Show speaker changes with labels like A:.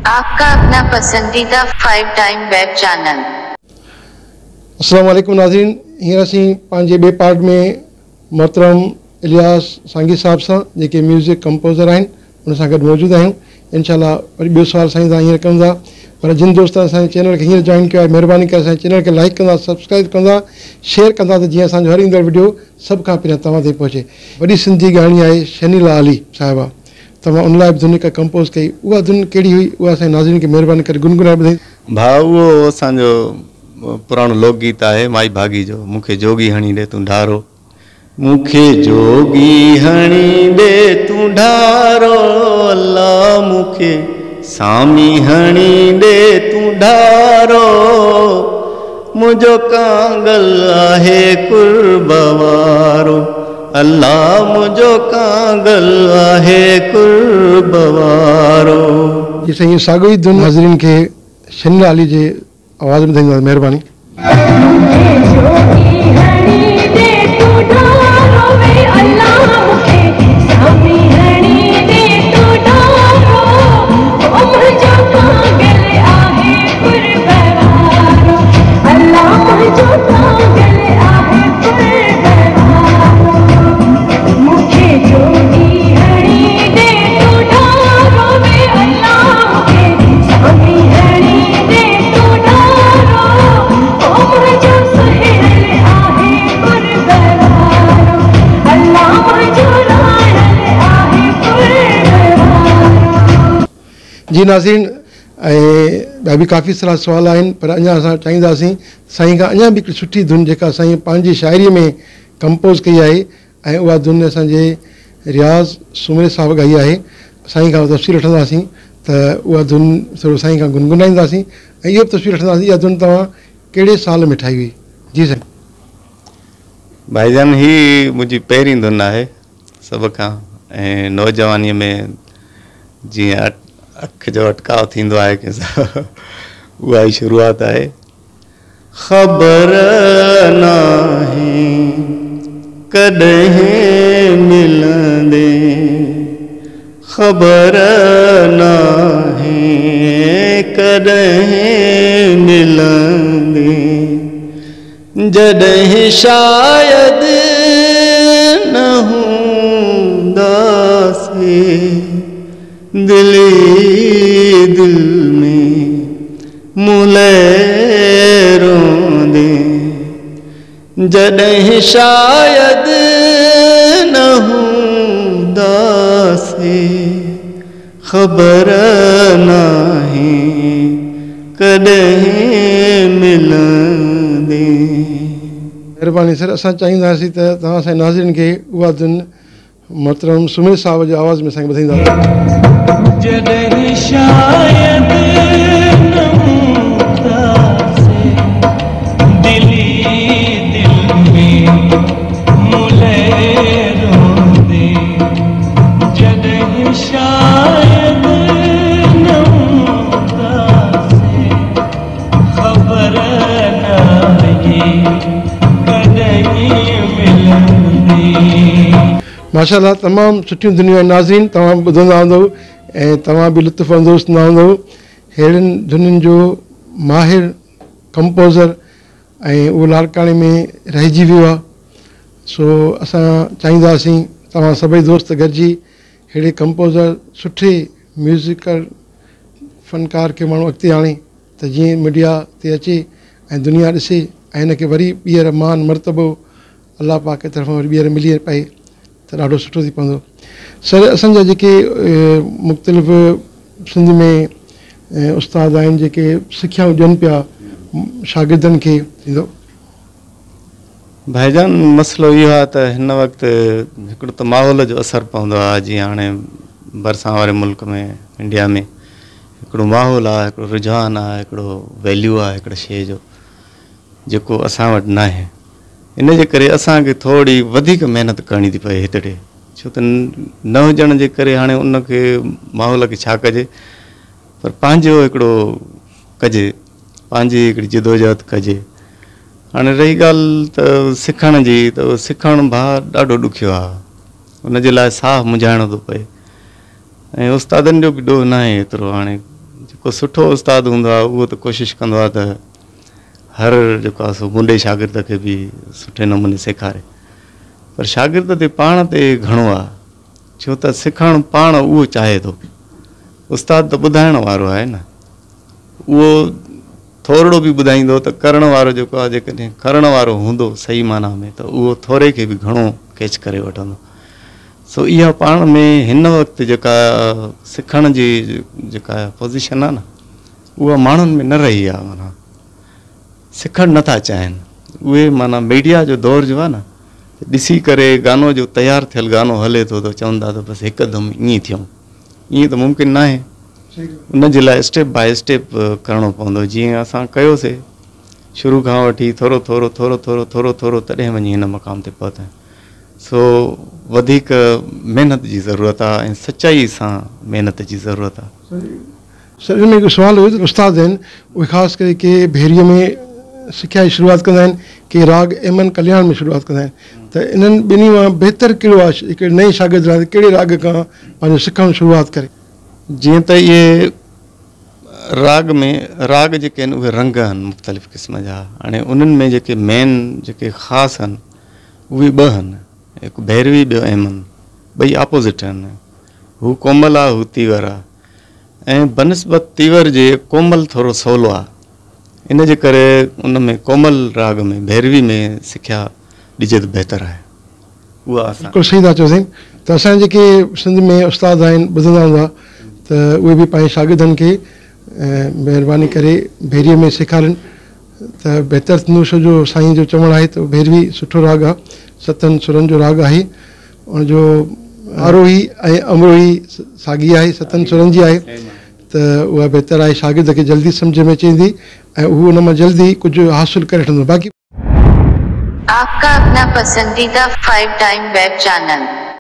A: आपका अपना पसंदीदा 5 टाइम वेब चैनल।
B: अस्सलाम वालेकुम नाज़रीन, हींअर असीं पंहिंजे ॿिए पार्ट में मोहतरम इलियास सांगी साहब सां जेके म्यूज़िक कंपोज़र आहिनि उन सां गॾु मौजूदु आहियूं। इनशाला वरी ॿियो सुवाल साईं तव्हां हींअर कंदा, पर जिन दोस्तनि असांजे चैनल खे हींअर जॉइन कयो आहे महिरबानी करे असांजे चैनल खे लाइक कंदा, सब्सक्राइब कंदा, शेयर कंदा त जीअं असांजो हर ईंदड़ वीडियो सभ खां पहिरियां तव्हां ताईं पहुचे। वॾी सिंधी ॻाइणी आहे शनीला अली साहिबा, तव्हां उन लाइ बि धुन हिकु कंपोज़ कई, उहा धुन कहिड़ी हुई उहा असांजे नाज़रीन खे महिरबानी करे गुनगुनाए ॿुधाई।
C: भाउ उहो असांजो पुराणो लोकगीत आहे माई भागी जो, मूंखे जोगी हणी ॾे तूं ढारो, मूंखे जोगी हणी ॾे तूं ढारो, अल्लाह मूंखे सामी हणी ॾे तूं ढारो, मुंहिंजो कांगल आहे कुर्ब वारो, अल्लाह मुंहिंजो कांगल आहे कुर्ब वारो।
B: जी साईं, साॻियो ई धुन नाज़रीन खे शनीला अली जे आवाज़ में ॿुधाईंदा, महिरबानी। जी नाज़रीन, ऐं ॿिया बि काफ़ी सारा सुवाल आहिनि, पर अञा असां चाहींदासीं साईं खां अञा बि हिकिड़ी सुठी धुन जेका साईं पंहिंजी शाइरीअ में कंपोज़ कई आहे ऐं उहा धुन असांजे रियाज़ सुमरे साहिबु ॻाई आहे, साईं खां तफ़सील वठंदासीं त उहा धुन थोरो साईं खां गुनगुनाईंदासीं ऐं इहो बि तफ़सील वठंदासीं इहा धुन तव्हां कहिड़े साल में ठाही हुई? जी साईं।
C: भाईजान, ही मुंहिंजी पहिरीं धुन आहे सभ खां, ऐं नौजवानीअ में जीअं अख जो अटकाव थींदो आहे कंहिंसां, उहा ई शुरूआत आहे। ख़बर नाहे कॾहिं मिलंदे, ख़बर नाहे कॾहिं मिलंदे, जॾहिं शायदि न हूंदासीं दिली दिल में मुले रोंदे, जॾहिं शायदि न हूंदासीं ख़बर नाहे कॾहिं मिलंदे।
B: महिरबानी सर, असां चाहींदासीं त तव्हां असांजे नाज़रीन खे उहा धुन मोहतरम सुमेर साहिब जे आवाज़ में असांखे ॿुधाईंदा।
D: जॾहिं शायदि न हूंदासीं दिली दिल में मुले रोंदे, जॾहिं शायदि न हूंदासीं ख़बर नाहे कॾहिं मिलंदी।
B: माशाअल्लाह, तमामु सुठियूं धुनियूं आहिनि नाज़रीन, तव्हां ॿुधंदा हूंदव ऐं तव्हां बि लुत्फ़ अंदोज़ थींदा हूंदव। अहिड़नि धुनियुनि जो माहिर कंपोज़र ऐं उहो लाड़काणे में रहिजी वियो आहे, सो असां चाहींदासीं तव्हां सभई दोस्त गॾिजी अहिड़े कंपोज़र सुठे म्यूज़िकल फ़नकार खे माण्हू अॻिते आणे त जीअं मीडिया ते अचे ऐं दुनिया ॾिसे ऐं हिन खे वरी ॿीहर मान मर्तबो अलाह पाक जे तरफ़ां वरी ॿीहर मिली पए त ॾाढो सुठो थी पवंदो। सर, असांजा जेके मुख़्तलिफ़ सिंध में उस्ताद आहिनि जेके सिख्याऊं ॾियनि पिया शागिर्दनि खे थींदो?
C: भाईजान, मसइलो इहो आहे त हिन वक़्तु हिकिड़ो त माहौल जो असरु पवंदो आहे, जीअं हाणे भरिसां वारे मुल्क में इंडिया में हिकिड़ो माहौल आहे, हिकिड़ो रुझान आहे, हिकिड़ो वैल्यू आहे हिकिड़ी शइ जो, जेको असां वटि न आहे। इन जे करे असांखे थोरी वधीक महिनत करणी थी पए हितड़े, छो त न हुजण जे करे हाणे उनखे माहौल खे छा कजे, पर पंहिंजो हिकिड़ो कजे, पंहिंजी हिकिड़ी जिदोजहद कजे। हाणे रही ॻाल्हि त सिखण जी, त सिखणु भाउ ॾाढो ॾुखियो आहे, उनजे लाइ साह मुंझाइणो थो पए ऐं उस्तादनि जो बि ॾोह न आहे एतिरो। हाणे जेको جيڪو سٺو استاد هوندو آهي اهو ته ڪوشش ڪندو آهي ته هر جيڪو آهي سو منڊي شاگرد کي به سٺي نموني سيکاري پر شاگرد تي پاڻ تي گهڻو آهي ڇو ته سکڻ پاڻ اهو چاهي ٿو استاد ته ٻڌائڻ وارو آهي نه اهو ٿورڙو به ٻڌائيندو ته ڪرڻ وارو جيڪو آهي جيڪڏهن ڪرڻ وارو هوندو صحيح معنيٰ ۾ ته اهو ٿوري کي به گهڻو ڪيچ ڪري وٺندو سو اها پاڻ ۾ هن وقت جيڪا سکڻ جي جيڪا پوزيشن آهي نه اها ماڻهن ۾ نه رهي آهي معنيٰ سکڻ نه ٿا چاهين اهي معنيٰ ميڊيا جو دور جو آهي نه ڏسي ڪري گانو جو تيار ٿيل گانو هلي ٿو ته چون ٿا ته بس هڪدم ائين ٿيون ائين ته ممڪن ناهي ان جي لاء اسٽيپ باء اسٽيپ ڪرڻو پوندو جيئن اسان ڪيوسي شروع کان وٺي ٿورو ٿورو ٿورو ٿورو ٿورو ٿورو تڏهن وڃي هن مقام تي پهتا آهيون سو وڌيڪ محنت جي ضرورت آهي ۽ سچائي سان محنت جي ضرورت آهي.
B: سر ان ۾ هڪ سوال هيو ته استاد آهن اهي خاص ڪري ڪي ڀيريء ۾ سکيا جي شروعات ڪندا آهن ڪي راڳ ايمن ڪلياڻ ۾ شروعات ڪندا آهن ته انهن ٻنهي مان بهتر ڪهڙو آهي هڪڙي نئين شاگرد لاء ته ڪهڙي راڳ کان پنهنجو سکڻ شروعات ڪري.
C: جيئن ته اهي راڳ ۾ راڳ جيڪي آهن اهي رنگ آهن مختلف قسم جا هاڻي انهن ۾ جيڪي مين جيڪي خاص آهن اهي ٻه آهن هڪ ڀيروي ٻيو ايمن ٻئي آپوزٽ آهن هو ڪومل آهي هو تيور آهي ۽ بنسبت تيور جي ڪومل ٿورو سولو آهي ان جي ڪري ان ۾ ڪومل راڳ ۾ ڀيروي ۾ سکيا ڏجي ته بهتر آهي اها اسان.
B: بلڪل صحيح ٿا چئو سائين ته اسان جا جيڪي سنڌ ۾ استاد آهن ٻڌندا هوندا ته اهي به پنهنجي شاگردن کي مهرباني ڪري ڀيريء ۾ سيکارين ته بهتر ٿيندو ڇو جو سائين جو چوڻ آهي ته ڀيروي سٺو راڳ آهي ستن سرن جو راڳ آهي ان جو آروهي ۽ امروهي ساڳي آهي ستن سرن جي آهي ته اها بهتر آهي شاگرد کي جلدي سمجهه ۾ اچي ويندي ۽ هو ان مان جلدي ڪجهه حاصل ڪري وٺندو باقي.
A: آپ ڪا اپنا پسنديده 5 ٽائيم ويب چينل.